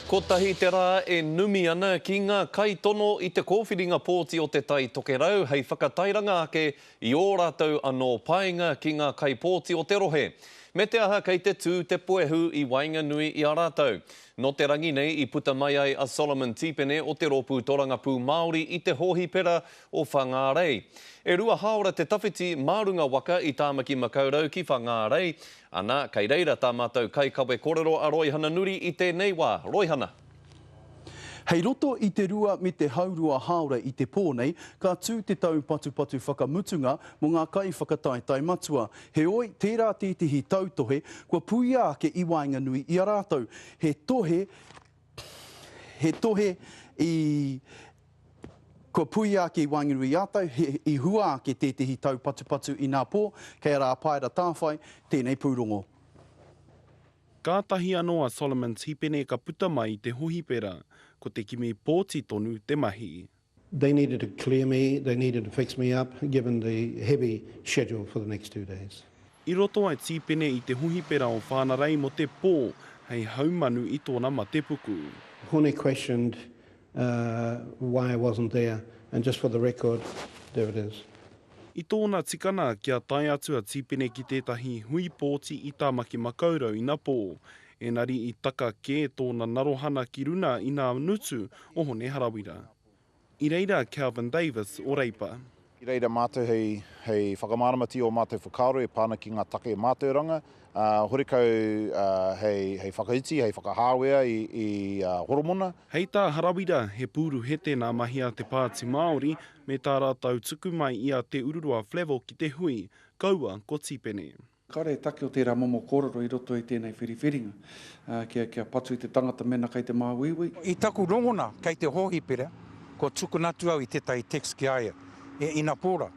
Kotahi te rā e numi ana ki ngā kaitono i te kōwhiringa pōti o Te Tai Tokerau hei whakatairanga ake i ō rātou anō painga ki ngā kaipōti o te rohe. Me te aha kei te tū te puehu i waenganui i a rātou. Nō te rangi nei i puta mai ai a Solomon Tipene o te Rōpū Torangapū Māori i te hōhipera o Whangārei. E rua hāora te tawhiti mā runga waka i Tāmaki Makaurau ki Whangārei, ana, kei reira tā mātou kaikawe korero a Roihana Nuri i tēnei wā. Roihana. Hei roto i te rua me te haurua hāora i te pō nei, ka tū te taupatupatu whakamutunga mō ngā kaiwhakataetae matua. Heoi, tērā tētehi tautohe kua puia ake i waenganui i a rātou. He tohe, he tohe i Kua puia ake i waenganui i a tau, he, i hua ake tētehi taupatupatu inapō, kei a Rāpaera Tāwhai tēnei pūrongo. Kātahi anō a Solomon Tipene ka puta mai i te hohipera, ko te kimi pōti tonu te mahi. They needed to clear me, they needed to fix me up, given the heavy schedule for the next 2 days. I roto a Tipene i te hohipera o Whanarei mō te pō, hei haumanu i tōna mate puku. Hone questioned why I wasn't there and just for the record, there it is. I tōna tikana kia tae atu a Tipene ki tētahi hui pōti i Tāmaki Makaurau inapō, enari i taka kē tōna narohana ki runa i nā ngutu o Hone Harawira. I reira a Kelvin Davis o Reipa. I reira mātou hei, hei whakamāramatia ō mātou whakaaro e pā ana ki ngā take mātauranga, ā, horekau hei, hei whakaiti, hei whakahāwea i, i a Horomona. Hei tā Harawira, he pūruhete nā mahi a te Pāti Māori me tā rātou tuku mai i a Te Ururoa Flavell ki te hui, kaua ko Tipene. Kāore e take o tērā momo kōrero i roto i tēnei whiriwhiringa, kia, kia patu i te tangata mēnā kei te māuiui. I taku rongona kei te hōhipera, kua tukuna atu au i tētahi text ki a ia, e inapō rā,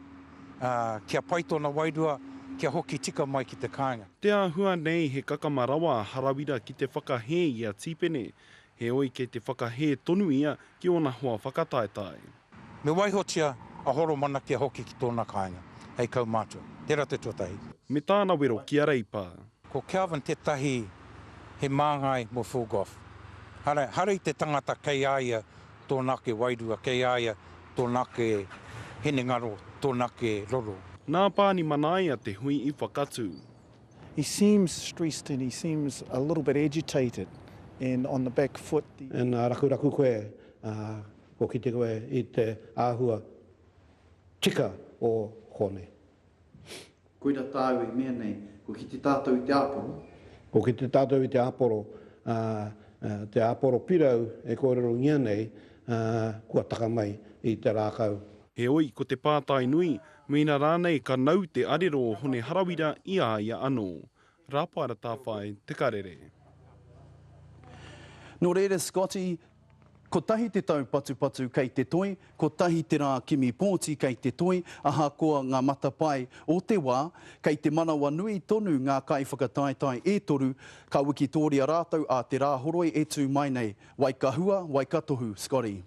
ā, kia pai tōna wairua, kia hoki tika mai ki te kāinga. Te āhua nei he kakama rawa a Harawira ki te whakahē i a Tipene, heoi kei te whakahē tonu ia ki ōna hoa whakataetae. Me waihotia a Horomana kia hoki ki tōna kāinga, hei kaumātua. Tērā te tuatahi. Me tāna wero ki a Reipa. Ko Kelvin tētahi he māngai mō Phil Goff. Hara, hara i te tangata kei a ia tōna ake wairua, kei a ia tōna ake hinengaro, tōna ake roro. Nā Pani Manaia te hui i whakatū. He seems stressed and he seems a little bit agitated and on the back foot. Ina rakuraku koe, ā, Kua kite koe i te āhua tika o Hone. Koira tāu e mea nei, kua kite tātou i te āporo. Kua kite tātou i te āporo, ā, te āporo pirau e kōrerongia nei, ā, kua taka mai i te rākau. Heoi, ko te pātai nui, mēnā rānei ka nau te arero o Hone Harawira i a ia anō. Rāpaera Tāwhai, Te Karere. Nō reira Scotty, kotahi te taupatupatu kei te toi, kotahi te rā kimi pōti kei te toi, ahakoa ngā matapae o te wā, kei te manawanui tonu ngā kaiwhakataetae e toru, ka wikitōria rātou ā te Rāhoroi e tū mai nei. Wai ka hua, wai ka tohu, Scotty.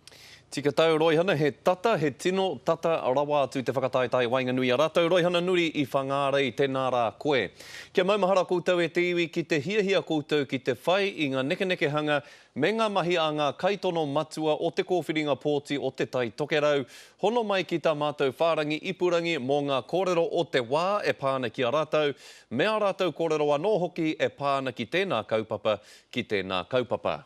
Tika tau, Roihana, he tata, he tino tata rawa atu te whakataetae waenganui i a ratou. Roihana Nuri i Whangārei, tēnā rā koe. Kia maumahara koutou e te iwi ki te hiahia koutou ki te whai i ngā nekenekehanga me ngā mahi a ngā kaitono matua o te kōwhiringa pōti o Te Tai Tokerau, hono mai ki tā mātou whārangi ipurangi mō ngā kōrero o te wā e pā ana ki a rātou, me ā rātou kōrero anō hoki e pā ana ki tēnā kaupapa, ki tēnā kaupapa.